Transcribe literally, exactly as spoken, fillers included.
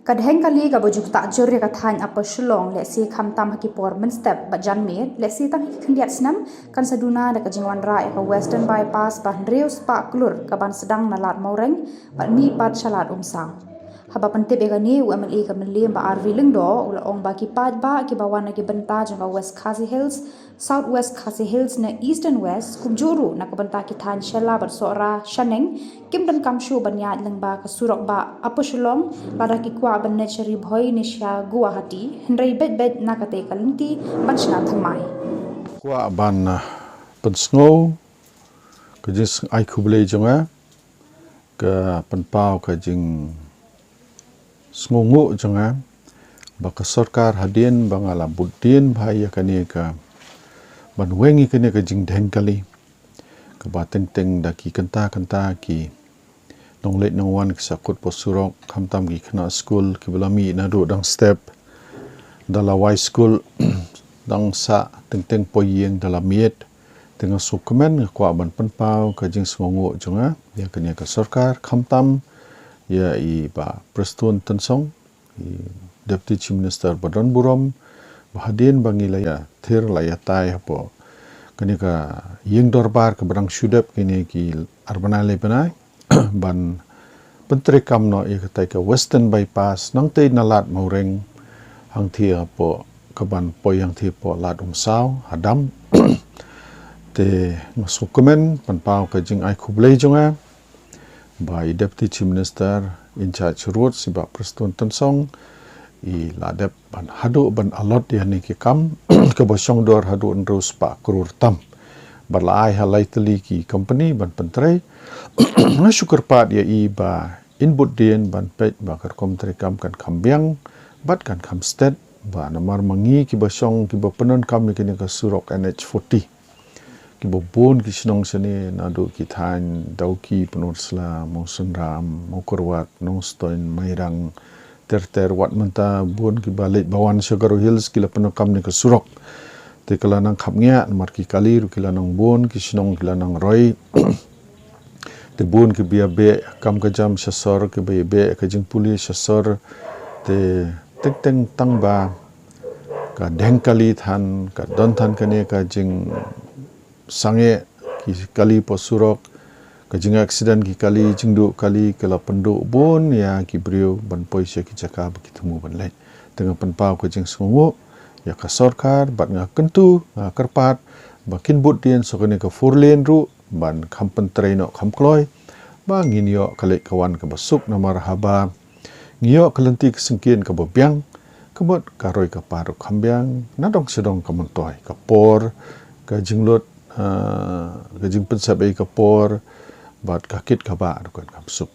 Ka dheng kali kaba ju ktah jur ïa ka thaiñ Upper Shillong, lehse khamtam ha ki por mynstep bad janmiet, lehse tang ha ki khyndiat snem, kan sa duna da ka jingwanrah ïa ka Western Bypass ba hynriew spah klur kaban sdang na Lad Mawreng bad mih pat sha Lad Umsaw. Haba pyntip ïa kane, u M L A ka Mylliem Bah R V Lyngdoh u la ong ba ki paidbah kiba wan na ki bynta jong ka West Khasi Hills, South West Khasi Hills ne East and West, kumjuh ruh na ka bynta ki thaiñ Shella bad Sohra Shaneng, kim donkam shuh ban ïaid lyngba ka surok bah Upper Shillong lada ki kwah ban leit sha Ri Bhoi ne sha Guwahati, hynrei beit beit na katei ka lynti ban shna thymmai. Kwah ban, ah, pynsngew ka jingai khublei jong nga, ka pynpaw ka jingsngewnguh jong nga ba ka sorkar, hadien ba nga la bud dien bha ïa kane ka, ban weng ïa kane ka jingdheng kali, kaba teng teng da ki kynta kynta ki nongleit nongwan ki sa kut poh surok, khamtam ki khynnah skul kiba la mih naduh dang step, da la wai skul, dang sah, teng teng poi ïing da la miet. Te nga sngewkmen, nga kwah ban pynpaw ka jingsngewnguh jong nga ïa kane ka sorkar, khamtam ïa i Bah Prestone Tynsong, i Deputy Chief Minister ba don burom, ba hadien ba ngi la ïathir, la ïatai hapoh kane ka ïing dorbar kaba dang shu dep kine ki ar bnai lai bnai, ban pyntreikam noh ïa katei ka Western Bypass, nangtei na Lad Mawreng, hangtei hapoh, kaban poi hangtei hapoh Lad Umsaw, ha dam. Te nga sngewkmen, pynpaw ka jingai khublei jong nga ba i Deputy Chief Minister in charge Roads, i Bah Prestone Tynsong, i la dep ban haduh ban allot ïa kine ki kam, kaba shong dor haduh hynriew spah klur tam. Bad la ai ha lai tylli ki company ban pyntrei. Nga shu kyrpad ïa i ba in bud dien ban peit ba ka rukom treikam kan kham biang bad kan kham stet, ba namar ma ngi kiba shong, kiba pyndonkam ïa kane ka surok N H forty, kiba bun ki shnong shane, naduh ki thaiñ Dawki, Pynursla, Mawsynram, Mawkyrwat, Nongstoiñ, Mairang, ter ter, wat mynta bun kiba leit ba wan sha Garo Hills ki la pyndonkam ïa kane ka surok. Te ka la nang khapngiah namar ki kali ruh ki la nang bun, ki shnong ki la nang roi. Te bun kiba ïa beh kam ka jam sha sor, kiba ïa beh ka jingpule sha sor. Te teng teng tang ba ka dheng kali than, ka don than kane ka jingsangeh ki kali poh surok, ka jingaksiden ki kali, jingduh kali, ka la pynduh bun ïa ki briew ban poi sha ki jaka ba ki thmu ban leit. Te nga pynpaw ka jingsngewnguh ïa ka sorkar, bad nga kyntu, nga kyrpad ba kin bud dien sa kane ka four lane ruh, ban kham pyntrei noh kham kloi, ba ngin ïoh ka leit ka wan kaba suk, namar haba ngi ïoh ka lynti ka syngkien kaba biang, ka mut ka roi ka par ruh kham biang, nadong shadong ka myntoi, ka por, ka jinglut, ah, ka jingpynsep ei ka por, bad ka kit ka bah ruh kan kham suk.